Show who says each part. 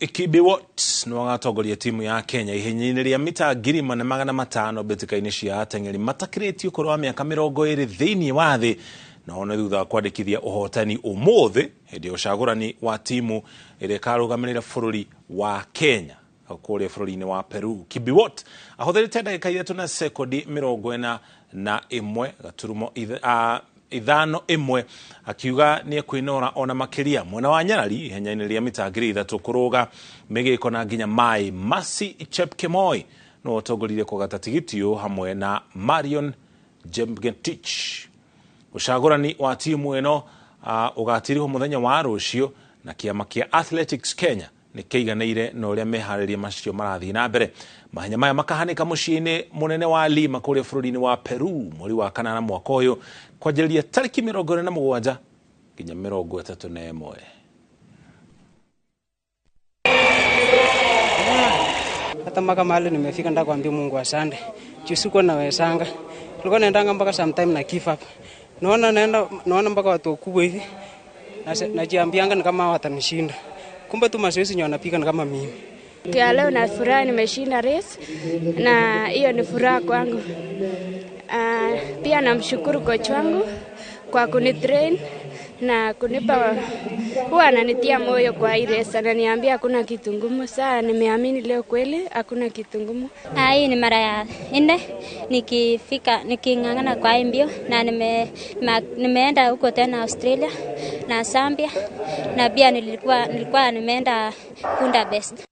Speaker 1: Kibiwot nĩwe ũgatongoria timu ya Kenya ihenya-inĩ rĩa mita 1500 mbĩtĩka-inĩ cia ateng'eri matakĩrĩtie ũkũrũ wa mĩaka 20 thĩinĩ wa thĩ, na nĩ thutha wa kwandĩkithia ũhotani ũmũthĩ hĩndĩ ya ũcagũrani wa timu ĩrĩa ĩkarũgamĩrĩra bũrũri wa Kenya kũrĩa bũrũri-inĩ wa Peru. Kibiwot ahũthĩrĩte ndagĩka 3 na sekondi 41 gaturumo 51 akiuga nĩ ekwĩnora ona makĩria mwena wa Nyarari ihenya-inĩ rĩa mita 3000 kũrũga mĩgĩko na nginya maĩ. Mercy Chepkemoi nĩwe ũtongoririe kũgata tigiti ũyũ hamwe na Marion Jemgetich. Ũcagũrani wa timu ĩno ũgatirihwo mũthenya wa rũciũ, na kĩama kĩa Athletics Kenya nĩ kĩiganĩire na ũrĩa meharĩria macio marathiĩ na mbere. Mahenya maya makahanĩka mũciĩ-inĩ mũnene wa Lima kũrĩa bũrũri-inĩ wa Peru mweri wa kanana mwaka ũyũ, kwanjĩrĩria tarĩki 27 nginya 31.
Speaker 2: Hata mpaka mahali nimefika nataka kuambia Mungu asante. Juu sikuwa nawezanga. Nilikuwa naendanga mpaka sometime na give up. Naona naenda, naona mpaka watu wakubwa hivi. Najiambianga ni kama watanishinda. Kumbe tu mazoezi ndio wanapiga ni kama mimi.
Speaker 3: Kwa leo na furaha nimeshinda race na hiyo ni furaha kwangu. Pia namshukuru coach wangu kwa kunitrain na kunipa, huwa ananitia moyo kwa hii race, ananiambia hakuna kitu ngumu. Sasa nimeamini leo kweli hakuna kitu ngumu.
Speaker 4: Hii ni mara ya 4 nikifika niking'ang'ana kwa hii mbio, na nimeenda huko tena Australia na Zambia, na pia nilikuwa nimeenda Budapest.